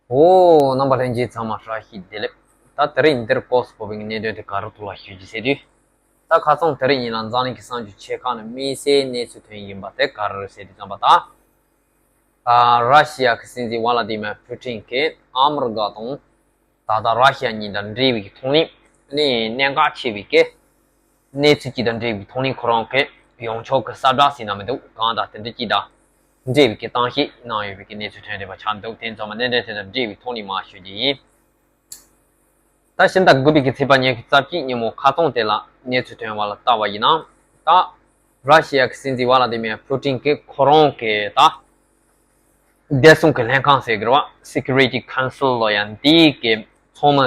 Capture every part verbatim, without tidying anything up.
འོ། རྣམ་པ་ལྷན་རྒྱས་ཚང་མ་བཀྲ་ཤིས་བདེ་ལེགས། ད་དེ་རིང་འདིར་ཀོ་སི་ཕོ་བིང་གི་གནད་དོན་དེ་ག་རེ་ཐོག་ལ་ཞུ་རྒྱུ་ཟེར་དུས། ད་ཁ་སང་དེ་རིང་ཡིན་ལ་འཛམ་གླིང་གི་གསར་འགྱུར་ཆེ་ཁག་ནས་དམིགས་བསལ་གནས་ཚུལ་ཐོན་ཡིན་པ་དེ་ག་རེ་རེད་ཟེར་དུས་ཙམ་པ་ད། ཨ། ར་ཤི་ཡ་གི་སྲིད་འཛིན་ཝ་ལ་ཏི་མེར་ཕུ་ཊིན་གྱིས་ཨ་མི་རི་ཀ་དང་ད་ལྟ་ར་ཤི་ཡ་གཉིས་དང་འབྲེལ་བའི་ཐོག་ནས་ནས་གནད་འགག་ཆེ་བའི་གི་གནས་ཚུལ་གཅིག་དང་འབྲེལ་བའི་ཐོག་ནས་ཁོ་རང་གི་ཡང་ཕྱོགས་ཀྱི་གསལ་བསྒྲགས་ཟེར་ན་མི་འདུག་གང་དང་དེ་འདྲ་གཅིག་དང་འབྲེལ་བའི་གི་གཏམ་བཤད་གནང་ཡོད་པའི་གི་གནས་ཚུལ་ཐོན་བསྡད་པ་ཆགས་འདུག་དེ་ཚང་མ་གནད་དོན་དེ་དང་འབྲེལ་བའི་ཐོག་ནས་མར་ཞུ་རྒྱུ་ཡིན། ད་ཕྱི་ཟླ་དགུ་པའི་གི་ཚེས་པ་ཉི་ཤུ་རྩ་གཅིག་ཉིན་མོ་ཁ་སང་དེ་ལ་གནས་ཚུལ་ཐོན་པ་ལ་བལྟ་བ་ཡིན་ན། ད་ར་ཤི་ཡ་གི་སྲིད་འཛིན་ཝ་ལ་ཏི་མེར་ཕུ་ཊིན་གྱིས་ཁོ་རང་གི་ད་བདེ་སྲུང་གི་ལྷན་ཁང་ཟེར་གི་རེད་བ། Security Council ལོ་ཡ་འདིའི་གི་ཚོགས་མི།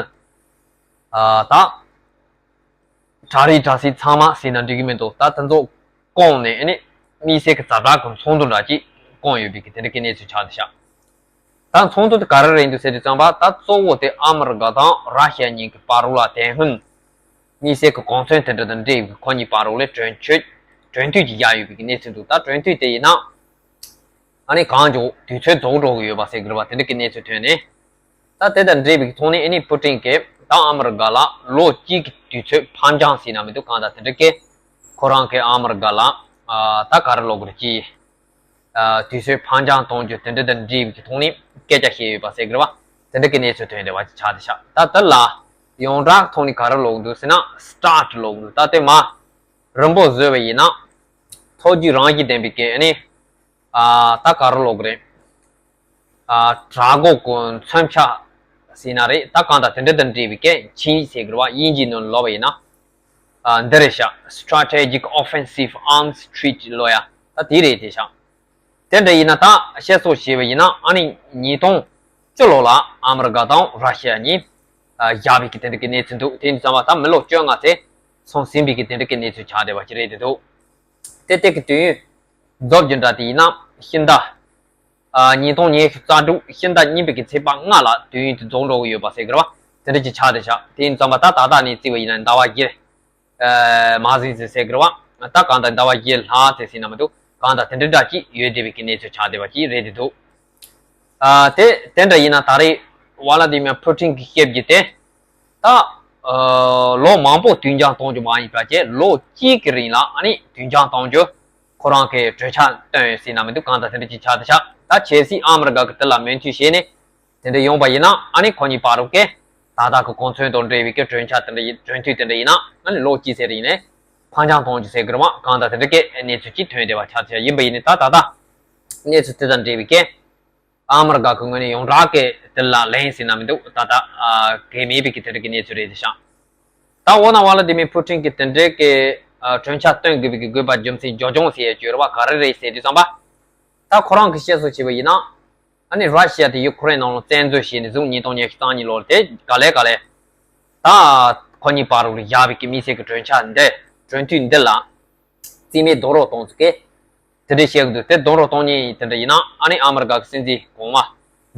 ཨ། ད་གྲ་རིགས་གྲ་སྲིད་ཚང་མ་ཟེར་ན་འགྲིག་གི་མི་འདུག་ད་དེ་ཚོ་བསྐོངས་ནས་ཨ་ནི་དམིགས་བསལ་གྱི་ཛ་དྲག་གི་ཚོགས་འདུ་འདྲ་ཅིག་བསྐོངས་ཡོད་པའི་གི་དེ་འདྲ་གི་གནས་ཚུལ་ཆགས་བསྡད་ཤག་ད་ཚོགས་འདུ་དེ་ག་རེ་རེད་འདུག་ཟེར་དུས་ཙམ་པ། ད་གཙོ་བོ་དེ་ཨ་མི་རི་ཀ་དང་ར་ཤི་ཡ་གཉིས་ཀྱི་བར་ལ་དེ་སྔོན་དམིགས་བསལ་གྱི་གོ་མཚོན་དེ་འདྲ་དང་འབྲེལ་བའི་ཁོ་གཉིས་བར་ལ་གྲོས་ཆོད་གྲོས་མཐུན་ཅིག་བཞག་ཡོད་པའི་གི་གནས་ཚུལ་འདུག་ད་གྲོས་མཐུན་དེ་ཡིན་ན། ཨ་ནི་གང་མགྱོགས་དུས་ཚོད་རྫོགས་འགྲོ་གི་ཡོད་པ་ཟེར་གི་རེད་བ། དེ་འདྲ་གི་གནས་ཚུལ་ཐོན་ནས། ད་དེ་དང་འབྲེལ་བའི་ཐོག་ནས་ཨ་ནི་ཕུ་ཊིན་གྱིས་ད་ཨ་མི་རི་ཀ་ལ་ལོ་གཅིག་གི་དུས་ཚོད་ཕམ་རྐྱང་ཟེར་ན་མི་འདུག་གང་ལྟར་དེ་འདྲ་གི་ཁོ་རང་གིས་ཨ་མི་རི་ཀ་ལ་ཨ་ད་ག་རེ་ལབ་དགོས་རེད་ཀྱི། ཨ། དུས་ཚོད་ཕམ་རྐྱང་གཏོང་རྒྱུ་དེ་འདྲ་དང་འབྲེལ་བའི་ཐོག་ནས་སྐད་ཆ་བཤད་ཡོད་པ་ཟེར་གི་རེད་བ། དེ་འདྲ་གི་གནས་ཚུལ་ཐོན་བསྡད་པ་ཆགས་བསྡད་ཤག་ད་དེ་ལ་ཡོངས་གྲགས་ཐོག་ནས་ག་རེ་ལབ་འདུག་ཟེར་ན། སི་ཊར་ཊི་ལབ་འདུག་ད་དེ་མར་རིང་པོ་བཟོས་པ་ཡིན་ན། ཐོག་རྒྱུའི་རང་བཞིན་ལྡན་པའི་གི་ཨ་ནི། ཨ། ད་ག་རེ་ལབ་དགོས་རེད། ཨ། དྲག་འགོག་གི་མཚོན་ཆ་ཟེར་ན་རེད། ད་གང་ལྟར་དེ་འདྲ་དང་འབྲེལ་བའི་གི་ཆིངས་ཡིག་ཟེར་གི་རེད་བ། དབྱིན་ཇིའི་ནང་ལབ་པ་ཡིན་ན། ཨ། འདི་རེད་ཤག Strategic Offensive Arms Treaty ལབ་ཡ། ད་དེ་རེད་དེ་ཤག་དེ་འདྲ་ཡིན་ན་ད་བཤད་སྲོལ་བྱས་པ་ཡིན་ན་ཨ་ནི་ཉིས་སྟོང་བཅུ་ལོ་ལ་ཨ་མི་རི་ཀ་དང་ར་ཤི་ཡ་གཉིས། ཨ། བཞག་པའི་གི་དེ་འདྲ་གི་གནས་ཚུལ་འདུག་དེ་ཡིན་ཙང་བ་ད་མི་ལོ་བཅོ་ལྔ་ཙམ་སོང་ཟིན་པའི་གི་དེ་འདྲ་གི་གནས་ཚུལ་ཆགས་བསྡད་པ་ཅིག་རེད་དེ་འདུག་དེ་དེ་གི་དུས་ཡུན་རྫོགས་རྒྱུ་འདྲ་དེ་ཡིན་ན་ཕྱི་ཟླ། ཨ། ཉིས་སྟོང་ཉི་ཤུ་རྩ་དྲུག་ཕྱི་ཟླ་གཉིས་པའི་གི་ཚེས་པ་ལྔ་ལ་དུས་ཡུན་དེ་རྫོགས་འགྲོ་གི་ཡོད་པ་ཟེར་གི་རེད་བ། དེ་འདྲ་ཅིག་ཆགས་བསྡད་ཤག་དེ་ཡིན་ཙང་བ་ད་ད་ལྟ་ནས་བརྩིས་པ་ཡིན་ན་ཟླ་བ་བཞི། ཨ། མ་ཟིན་ཟིན་ཟེར་གི་རེད་བ། ད་གང་ལྟར་ཟླ་བ་བཞི་ལྷག་ཙམ་ཟིན་ན་མི་འདུག་གང་ལྟར་དེ་འདྲ་འདྲ་ཅིག་ཡོད་བསྡད་པའི་གི་གནས་ཚུལ་ཆགས་བསྡད་པ་ཅིག་རེད་དེ་འདུག་ཨ། དེ་དེ་འདྲ་ཡིན་ན་ད་རེས་ཝ་ལ་ཏི་མེར་ཕུ་ཊིན་གྱིས་བཤད་རྒྱུ་དེ། ད། ཨ། ལོ་མང་པོ་དུས་འགྱངས་གཏོང་རྒྱུ་མ་ཡིན་པ་བྱས་ལོ་གཅིག་གི་རིང་ལ་ཨ་ནི་དུས་འགྱངས་གཏོང་རྒྱུ་ཁོ་རང་གིས་གྲོས་འཆར་བཏོན་ཡོད་ཟེར་ན་མི་འདུག་གང་ལྟར་དེ་འདྲ་ཅིག་ཆགས་བསྡད་ཤག་ད་གལ་སྲིད་ཨ་མི་རི་ཀ་གིས་དེ་ལ་མོས་མཐུན་བྱས་ནས་དེ་འདྲ་ཡོང་པ་ཡིན་ན་ཨ་ནི་ཁོ་གཉིས་བར་དུ་གི་ད་ལྟ་གི་གོ་མཚོན་དང་འབྲེལ་བའི་གི་གྲོས་འཆར་དེ་འདྲ་ཡིན། གྲོས་མཐུན་དེ་འདྲ་ཡིན་ན་ཨ་ནི་ལོ་གཅིག་ཟེར་ཡིན་ནའི་ཕམ་རྐྱང་གཏོང་རྒྱུ་ཟེར་གི་རེད་བ། གང་ལྟར་དེ་འདྲ་གི་གནས་ཚུལ་ཅིག་ཐོན་བསྡད་པ་ཆགས་བསྡད་ཤག་ཡིན་པ་ཡིན་ནའི་ད་ད་ལྟ་གནས་ཚུལ་དེ་དང་འབྲེལ་བའི་གི། ཨ་མི་རི་ཀ་གི་ངོས་ནས་ཡོངས་གྲགས་ཀྱི་དེ་ལ་ལན་ཟེར་ན་མི་འདུག་ད་ལྟ་ཨ་གལ་མེད་པའི་གི་དེ་འདྲ་གི་གནས་ཚུལ་རེད་ཤག་ད་འོ་ན་ཝ་ལ་ཏི་མིར་ཕུ་ཊིན་གྱིས་དེ་འདྲའི་གི་ཨ་གྲོས་འཆར་བཏོན་དགོས་པའི་གི་དགོས་པ་རྒྱུ་མཚན་རྒྱུ་ལྗོངས་ཟེར་ཡ་བརྗོད་ར་བ་ག་རེ་རེད་ཟེར་དུས་ཙམ་པ། ད་ཁོ་རང་གིས་བཤད་སྲོལ་བྱས་པ་ཡིན་ན། ཨ་ནི་ར་ཤི་ཡ་དེ་ཡུ་ཁུ་རེན་ནང་ལ་བཙན་འཛུལ་བྱས་ནས་བཟུང་ཉིས་སྟོང་ཉི་ཤུ་རྩ་གཉིས་ལོར་དེ་ག་ལེ་ག་ལེ། ད་ཁོ་གཉིས་བར་ལ་བཞག་པའི་གི་དམིགས་བསལ་གི་གྲོས་འཆར་འདི་གྲོས་མཐུན་འདི་ལ། རྩིས་མེད་རྡོག་རོལ་གཏོང་ཚུལ་གྱི། དེ་འདྲ་བཤད་གི་འདུག་དེ་རྡོག་རོལ་གཏོང་མཁན་དེ་འདྲ་ཡིན་ན་ཨ་ནི་ཨ་མི་རི་ཀ་གི་སྲིད་འཛིན་གོང་མ་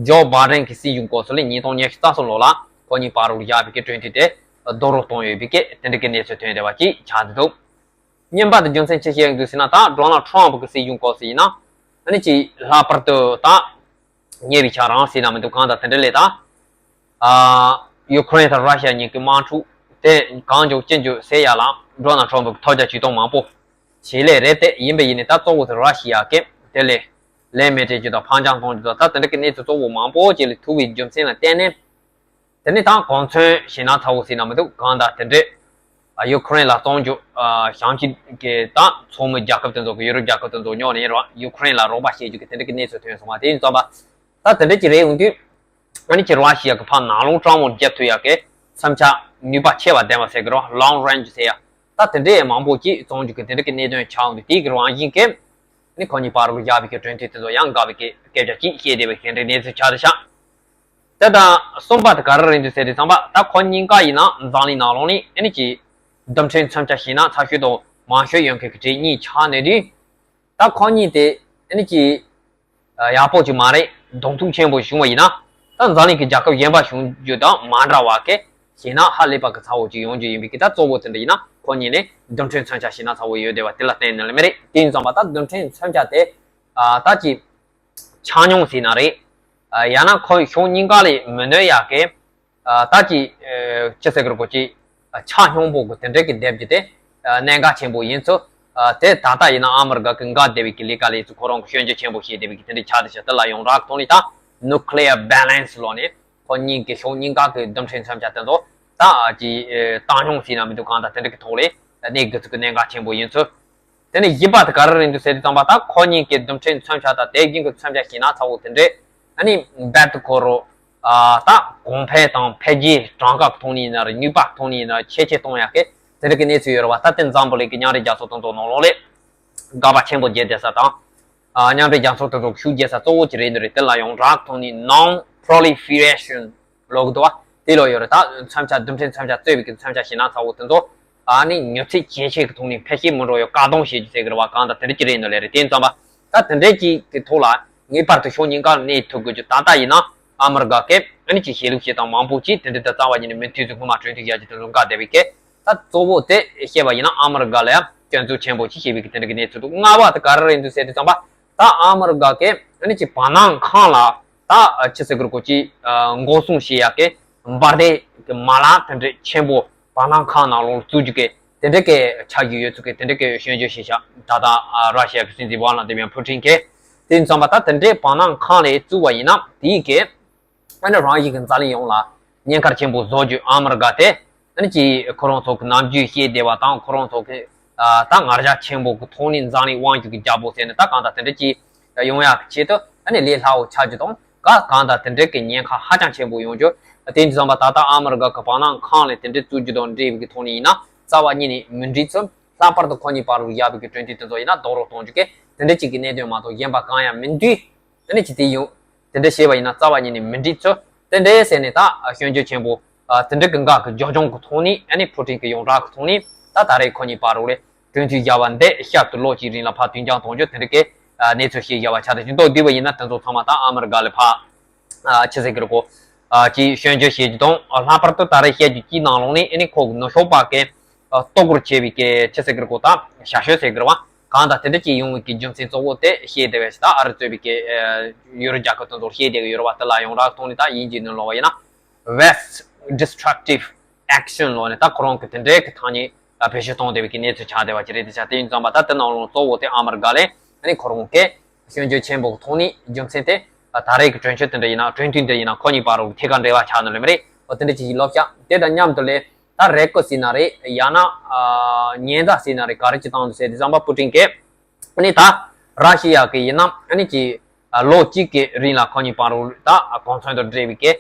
ཇོ་བྷའི་ཌེན་གྱི་སྲིད་གཞུང་སྐབས་སུ་ལ་ཉིས་སྟོང་ཉི་ཤུ་རྩ་གསུམ་ལོ་ལ་ཁོ་གཉིས་བར་དུ་བཞག་པའི་གི་གྲོས་མཐུན་དེ་རྡོག་རོལ་གཏོང་ཡོད་པའི་གི་དེ་འདྲ་གི་གནས་ཚུལ་ཐོན་བསྡད་པ་ཅིག་ཆགས་བསྡད་འདུག་རྙིང་པ་དེ་རྒྱུ་མཚན་ཅི་ཞིག་ཡིན་འདུག་ཟེར་ན། ད་ཌོ་ནལ་ཊམ་གྱི་སྲིད་གཞུང་སྐབས་སུ་ཡིན་ན་ཨ་ནི་ཅིག་ལྷག་པར་དུ་ད། ཉེ་བའི་ཆ་རང་ཟེར་ན་མི་འདུག་གང་ལྟར་དེ་འདྲ་ལས་ད། ཨ། ཡུ་ཁུ་རེན་དང་ར་ཤི་ཡ་གཉིས་ཀྱི་དམག་འཁྲུག་དེ་གང་མགྱོགས་ཅི་མགྱོགས་སེལ་ཡ་ལ་ཌོ་ནལ་ཊམ་གྱིས་ཐབས་བརྒྱ་ཇུས་གཏོང་མང་པོ་བྱེད་ལས་རེད་དེ། ཡིན་པ་ཡིན་ནའི་ད་གཙོ་བོ་དེ་ར་ཤི་ཡ་གིས་དེ་ལས་ལན་མི་སྤྲད་རྒྱུ་དང་ཕམ་རྐྱང་གཏོང་རྒྱུ་དང་ད་དེ་འདྲ་གི་གནས་ཚུལ་གཙོ་བོ་མང་པོ་ཅིག་ལ་ཐུག་པའི་རྒྱུ་མཚན་ལ་བརྟེན་ནས། དེ་ནི་ད་གོ་མཚོན་ཞེད་སྣང་ཚ་བོ་ཟེར་ན་མི་འདུག་གང་ལྟར་དེ་འདྲས། ཨ། ཡུ་ཁུ་རེན་ལ་གཏོང་རྒྱུ། ཨ། བྱང་ཕྱོགས་ཀྱི་ད་ཚོགས་མི་རྒྱལ་ཁབ་དེ་ཚོ་གི་ཡུ་རོབ་རྒྱལ་ཁབ་དེ་ཚོ་ཉོག་ནས་ར་ཡུ་ཁུ་རེན་ལ་རོགས་པ་བྱེད་རྒྱུ་གི་དེ་འདྲ་གི་གནས་ཚུལ་ཐོན་སོང་བ། དེ་ཡིན་ཙང་པ། ད་དེ་འདྲ་ཅིག་རེད་ཡོང་དུས། ཨ་ནི་ཁྱེད་རང་ཤི་ཡ་གི་ཕར་ནང་ལོགས་དྲང་མོར་རྒྱབ་ཐུབ་ཡག་གི་མཚོན་ཆ་ནུས་པ་ཆེ་བ་ལྡན་པ་ཟེར་གི་རོ་ལོང་རེན་ཇི་ཟེར་ཡ། ད་དེ་འདྲས་མང་པོ་ཅིག་བཙོང་རྒྱུ་གི་དེ་འདྲ་གི་གནད་དོན་ཆགས་ཡོང་དུས་དེའི་གི་རང་བཞིན་གྱིས། ཨ་ནི་ཁོ་གཉིས་བར་དུ་བཞག་པའི་གི་གྲོས་མཐུན་དེ་ཚོ་ཡང་འགག་པའི་གི་སྐད་ཆ་ཅིག་བཤད་བསྡད་པའི་གི་དེ་འདྲའི་གནས་ཚུལ་ཆགས་བསྡད་ཤག་དེ་དང་གསུམ་པ་དེ་ག་རེ་རེད་འདུག་ཟེར་དུས་ཙམ་པ། ད་ཁོ་གཉིས་ཀ་ཡིན་ན་འཛམ་གླིང་ནང་ལོགས་ནས་ཨ་ནི་ཅིག་རྡུལ་ཕྲན་མཚོན་ཆ་ཞེད་སྣང་ཚ་ཤོས་དང་མང་ཤོས་ཡོད་མཁན་གྱི་གྲས་གཉིས་ཆགས་ནས་དུས། ད་ཁོ་གཉིས་དེ་ཨ་ནི་ཅིག་ཡག་པོ་ཅིག་མ་རེད། གདོང་ཐུག་ཆེན་པོ་བྱུང་བ་ཡིན་ན། ད་འཛམ་གླིང་གི་རྒྱལ་ཁབ་གཞན་པ་བྱུང་རྒྱུ་དང་མ་འདྲ་བ་གི་ཞེད་སྣང་ཧ་ལས་པ་གི་ཚ་བོ་ཅིག་ཡོང་རྒྱུ་ཡིན་པའི་གི་ད་གཙོ་བོ་དེ་འདྲ་ཡིན་ན་ཁོ་གཉིས་ནི་རྡུལ་ཕྲན་མཚོན་ཆ་ཞེད་སྣང་ཚ་བོ་ཡོད་བསྡད་པ་དེ་ལ་བརྟེན་ནས་ལ་མི་རེད། དེ་ཡིན་ཙང་པ་ད་རྡུལ་ཕྲན་མཚོན་ཆ་དེ་ད་ཅིག་ཆ་སྙོམས་ཟེར་ན་རེད། ཡང་ན་ཁོ་ཕྱོགས་གཉིས་ཀ་ལ་མི་གནོད་ཡག་གི། ད་ཀྱི་ཅི་ཟེར་གི་རེད། ཁོ་ཀྱི་ཆ་སྙོམས་པོ་གི་དེ་འདྲ་གི་སྡེབ་ཀྱི་དེ་གནད་འགག་ཆེན་པོ་ཡིན་ཚུལ། དེ་ད་ལྟ་ཡིན་ན་ཨ་མི་རི་ཀ་གི་འགག་བསྡད་པའི་གི་ལས་ཀ་ལས་ཚུལ་ཁོ་རང་གི་སྐྱོན་བརྗོད་ཆེན་པོ་བྱས་བསྡད་པའི་གི་དེ་འདྲའི་ཆ་དེ་ཆ་དེ་ལ་ཡོང་རག་ཐོག་ནས་ད་nuclear balance ལོག་ནས་ཁོ་གཉིས་ཀྱི་ཕྱོགས་གཉིས་ཀ་གི་རྡུལ་ཕྲན་མཚོན་ཆ་དེ་ཚོ་ད་ཀྱི་བཏང་སྙོམས་བྱས་ན་མི་འདུག་གང་ལྟར་དེ་འདྲ་གི་ཐོག་ལས་གནས་དགོས་ཚུལ་གི་གནད་འགག་ཆེན་པོ་ཡིན་ཚུལ། དེ་ནས་བཞི་པ་དེ་ག་རེ་རེད་འདུག་ཟེར་དུས་ཙམ་པ། ད་ཁོ་གཉིས་ཀྱི་རྡུལ་ཕྲན་མཚོན་ཆ་དང་དེ་བཞིན་གྱི་མཚོན་ཆ་ཞིག་ན་ཚ་བོ་དེ་འདྲས་ཨ་ནི་རྦད་དེ་ཁོ་རོ་ཨ་ད་གོང་འཕེལ་དང་འཕེལ་རྒྱས་གྲངས་ཀ་གི་ཐོག་ནས་ཡིན་ན་རེད། ནུས་པ་གི་ཐོག་ནས་ཡིན་ན་རེད། ཁྱད་ཆོས་གཏོང་ཡག་གི་དེ་འདྲ་གི་གནས་ཚུལ་ཡོད་རེད་བ། ད་དེ་འཛམ་བུ་གླིང་གི་མཉམ་རེད་རྒྱ་མཚོ་དེ་ཚོ་ནང་ལོགས་ལས་དགག་པ་ཆེན་པོ་བརྒྱབ་བསྡད་ས་དང་། ཨ་མཉམ་འབྲེལ་རྒྱལ་ཚོགས་དེ་ཚོ་ཤུགས་རྒྱས་ས་གཙོ་བོ་ཅིག་རེད་འདི་རེད། དེ་ལ་ཡང་རག་ཐོག་ནས་non proliferation ལོག་འདུག་བ། དེ་ལོག་ཡོད་རེད། ད་མཚོན་ཆ་རྡུལ་ཕྲན་མཚོན་ཆ་གཙོས་པའི་གི་མཚོན་ཆ་ཞིག་ན་ཚ་བོ་དེ་ཚོ་ཨ་ནི་མྱུར་ཚད་ཇེ་ཆེ་གི་ཐོག་ནས་འཕེལ་ཤེས་མི་འགྲོ་ཡོད་བཀག་སྡོམ་བྱེད་རྒྱུ་ཟེར་གི་རེད་བ། གང་ལྟར་དེ་འདྲ་ཅིག་རེད་འདི་ལས་རེད། དེ་ཙམ་པ་ད་དེ་འདྲ་ཅིག་གི་ཐོག་ལ་ངེས་པར་དུ་ཕྱོགས་གཉིས་ཀ་གནས་ཐུབ་དགོས་རྒྱུ། ད་ལྟ་ཡིན་ན་ཨ་མི་རི་ཀ་གི་ཨ་ནི་ཅིག་བྱེད་ལུགས་ཤིག་དང་མང་པོ་ཅིག་དེ་འདྲ་ད་རྩ་བ་ཉིད་ནས་མུ་མཐུད་དུ་སྔོན་མ་གྲོས་མཐུན་བཞག་རྒྱུ་དེ་ཚོ་འགལ་བསྡད་པའི་གི། ད་གཙོ་བོ་དེ་བཤད་པ་ཡིན་ན་ཨ་མི་རི་ཀ་ལ་ཡང་སྐྱོན་འཛུགས་ཆེན་པོ་ཅིག་བྱེད་པའི་གི་དེ་འདྲ་གི་གནས་ཚུལ་འདུག་ལྔ་པ་དེ་ག་རེ་རེད་འདུག་ཟེར་དུས་ཙམ་པ། ད་ཨ་མི་རི་ཀ་གི་ཨ་ནི་ཅིག་བར་སྣང་ཁང་ལ་ད་ཅི་ཟེར་དགོས་རེད། ཀོ་ཅི་འགོག་སྲུང་བྱེད་ཡག་གི་འབར་མདེལ་གི་མ་ལག་དེ་འདྲ་ཆེན་པོ་བར་སྣང་ཁང་ནང་ལོགས་བཙུགས་རྒྱུ་གི་དེ་འདྲ་གི་ཆགས་རྒྱུ་ཡོད་ཚུལ་གི་དེ་འདྲ་གི་སྐྱོན་བརྗོད་བྱེད་ཤག་ད་ལྟ་ར་ཤི་ཡ་གི་སྲིད་འཛིན་ཝ་ལ་དི་མིར་ཕུ་ཊིན་གི། དེ་ཙམ་པ་ད་དེ་འདྲའི་བར་སྣང་ཁང་ལ་བཙུགས་པ་ཡིན་ན་དེའི་གི་ཨ་ནི་རང་བཞིན་གྱི་འཛམ་གླིང་ཡོངས་ལ་ཉེན་ཁ་ཆེན་པོ་བཟོ་རྒྱུ། ཨ་མི་རི་ཀ་དེ་ཨ་ནི་ཅིག་ཁོ་རང་ཚོ་གི་ནམ་རྒྱུན་བཤད་བསྡད་པ་དང་ཁོ་རང་ཚོ་གི་ད་ངར་ཤ་ཆེན་པོ་གི་ཐོག་ནས་འཛམ་གླིང་དབང་སྒྱུར་གྱི་རྒྱལ་པོ་ཟེར་ནས་ད་གང་ལྟར་དེ་འདྲ་ཅིག་ཡོང་ཡག་གི་ཆེད་དུ་ཨ་ནི་ལས་སླ་བོ་ཆགས་རྒྱུ་དང་ག་གང་ལྟར་དེ་འདྲ་གི་ཉེན་ཁ་ཧ་ཅང་ཆེན་པོ་ཡོང་རྒྱུ། དེ་འདྲ་ཙམ་པ་ད་ལྟ་ཨ་མི་རི་ཀ་གི་བར་སྣང་ཁང་ལ་དེ་འདྲ་བཙུགས་རྒྱུ་དང་འབྲེལ་བའི་གི་ཐོག་ནས་ཡིན་ན་རྩ་བ་ཉིད་ནས་མི་འགྲིག་ཚུལ། ལྷག་པར་དུ་ཁོ་གཉིས་བར་དུ་བཞག་པའི་གི་གྲོས་མཐུན་དེ་ཚོ་ཡིན་ན་རྡོག་རོལ་གཏོང་རྒྱུ་གི་དེ་འདྲ་ཅིག་གི་གནད་དོན་མ་གཏོགས་གཞན་པ་གང་ཡང་མི་འདུག་ཨ་ནི་ཅི་སྟེ་ཡོང་། དེ་འདྲ་བྱས་པ་ཡིན་ན་རྩ་བ་ཉིད་ནས་མི་འགྲིག་ཚུལ། དེ་འདྲ་ཟེར་ནས་ད་སྐྱོན་བརྗོད་ཆེན་པོ་དེ་འདྲ་གི་འགག་གི་རྒྱབ་ལྗོངས་ཀྱི་ཐོག་ནས་ཨ་ནི་ཕུ་ཊིན་གྱི་ཡོངས་གྲགས་ཀྱི་ཐོག་ནས་ད་ད་རེས་ཁོ་གཉིས་བར་དུ་ལས་གྲོས་མཐུན་བཞག་པ་འདི་བསྐྱར་དུ་ལོ་གཅིག་རིང་ལ་ཕར་དོན་རྐྱང་གཏོང་རྒྱུ་དེ་འདྲ་གི་གནས་ཚུལ་ཞིག་བཞག་པ་ཆགས། དེ་བཞིན་དུ་བསྡུས་པ་ཡིན་ན་དེ་ཚོ་ཚང་མ་ད་ཨ་མི་རི་ཀ་ལ་ཕར་ཆི་ཟེར་གི་རེད་གོ། ཅིག་སྐྱོན་བརྗོད་བྱེད་རྒྱུ་དང་ལྷག་པར་དུ་ད་རེས་བཤད་རྒྱུ་ཅིག་ནང་ལོགས་ནས་ཨ་ནི་ཁོ་གི་ནུབ་ཕྱོགས་པ་གི་ལྟོ་གོས་བྱས་པའི་གི་ཆི་ཟེར་གི་རེད་གོ། ད་ཞ་ཤོད་ཟེར་གི་རེད་བ། གང་ལྟར་དེ་འདྲ་ཅིག་ཡོང་བའི་གི་རྒྱུ་མཚན་གཙོ་བོ་དེ་བཤད་བསྡད་པའི་ཞིག་ད་ཨ་རི་གཙོས་པའི་གི་ཡུ་རོབ་རྒྱལ་ཁབ་དེ་ཚོར་བཤད་བསྡད་གི་ཡོད་རེད་བ། དེ་ལ་ཡོངས་གྲགས་ཐོག་ནས་ད་དབྱིན་ཇིའི་ནང་ལོགས་པ་ཡིན་ན་West Destructive Action ལོག་ནས་ད་ཁོ་རང་གི་དེ་འདྲའི་གི་ཐག་ཉེ་བེད་སྤྱོད་གཏོང་བསྡད་པའི་གི་གནས་ཚུལ་ཆགས་བསྡད་པ་ཅིག་རེད། དེ་ཆ་དེ་ཡིན་ཙམ་པ་ད་དེ་ནང་ལོགས་གཙོ་བོ་དེ་ཨ་མི་རི་ཀ་ལས་ཨ་ནི་ཁོ་རང་གི་སྐྱོན་བརྗོད་ཆེན་པོ་གི་ཐོག་ནས་རྒྱུ་མཚན་དེ་ད་རེས་ཀྱི་གྲོས་ཆོད་དེ་འདྲ་ཡིན་ན་གྲོས་མཐུན་དེ་ཡིན་ན་ཁོ་གཉིས་བར་དུ་ཐད་ཀར་འབྲེལ་བ་ཆགས་ནི་ལོས་མ་རེད། འོ་དེ་འདྲ་ཅིག་ཡིན་ལོབས་ཤག་དེ་དང་མཉམ་དུ་ལས་ད་རེ་སྐུལ་ཟེར་ན་རེད། ཡང་ན་ཉེན་བརྡ་ཟེར་ན་རེད། ག་རེ་ཅིག་བཏང་འདུག་ཟེར་དུས་ཙམ་པ་ཕུ་ཊིན་གྱིས་ཨ་ནི་ད་ར་ཤི་ཡ་གི་ཡིན་ན་ཨ་ནི་ཅིག་ལོ་གཅིག་གི་རིང་ལ་ཁོ་གཉིས་བར་དུ་ད་གོང་ཚོད་དང་འབྲེལ་བའི་གི་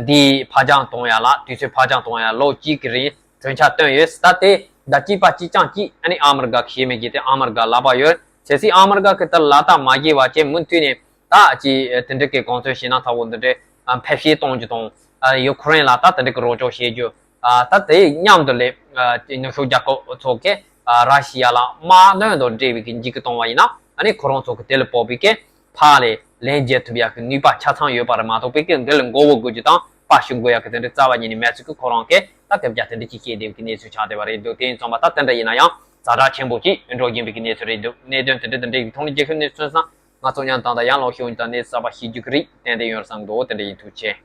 འདི་ཕར་འགྱངས་གཏོང་ཡ་ལ་དུས་ཚོད་ཕར་འགྱངས་གཏོང་ཡ་ལོ་གཅིག་གི་རིང་གྲོས་འཆར་བཏོན་ཡོད། ད་དེ་ད་གཅིག་པ་གཅིག་རྐྱང་གཅིག་ཨ་ནི་ཨ་མི་རི་ཀ་གི་བྱེད་མི་གི་དེ་ཨ་མི་རི་ཀ་ལག་པ་ཡོད། གལ་སྲིད་ཨ་མི་རི་ཀ་གི་དེ་ལ་ད་མ་བརྗེད་པ་བྱས་མུ་མཐུད་ནས་ད་ཅི་དེ་འདྲ་གི་གོང་ཚོད་ཞེད་སྣང་ཚ་བོ་འདི་འདྲ་འཕེལ་ཤེས་གཏོང་རྒྱུ་དང་ཡུ་ཁུ་རེན་ལ་ད་དེ་འདྲ་གི་རོགས་སྐྱོར་བྱེད་རྒྱུ། ད་དེ་མཉམ་དུ་ལས་ནུབ་ཕྱོགས་རྒྱལ་ཁབ་ཚོ་གི་ར་ཤི་ཡ་ལ་དམག་དོན་དང་འབྲེལ་བའི་གི་འཇིགས་སྐུལ་གཏོང་བ་ཡིན་ན་ཨ་ནི་ཁོ་རང་ཚོ་གི་དེ་ལ་དཔག་པའི་གི་ཕར་ལས་ལན་འཇལ་ཐུབ་ཡག་གི་ནུས་པ་ཆ་ཚང་ཡོད་པ་རེད་མ་གཏོགས་པའི་གི་འདི་ལ་མགོ་བོ་དགོས་རྒྱུ་དང་པར་ཞུ་དགོས་ཡག་གི་དེ་འདྲ་རྩ་བ་ཉིད་ནས་མེད་ཚུལ་གི་ཁོ་རང་གིས་ད་སྐད་ཆ་དེ་འདྲ་ཅིག་བཤད་བསྡད་པའི་གི་གནས་ཚུལ་ཆགས་བསྡད་པ་རེད་འདུག་དེ་ཡིན་ཙང་མ་ད་དེ་འདྲ་ཡིན་ན་ཡང་ཛ་དྲག་ཆེན་པོ་ཅིག་འགྲོ་བཞིན་པའི་གི་གནས་ཚུལ་རེད་འདུག་གནད་དོན་དེ་འདྲ་དེ་འདྲ་ཡི་ཐོག་ནས་རྒྱལ་ཁབ་གནས་ཚུལ་སོང་ཙང་ང་ཚོ་མཉམ་དུ་ད་ཡང་ལོག་ཤོད་ཡིན་ད་གནས་ཚུལ་གསར་པ་ཤེས་རྒྱུ་གི་རེད། ཏན་ཏན་ཡོད་རེད་བསམ་འདུག་དེ་འདྲ་ཡིན། ཐུགས་རྗེ་ཆེ།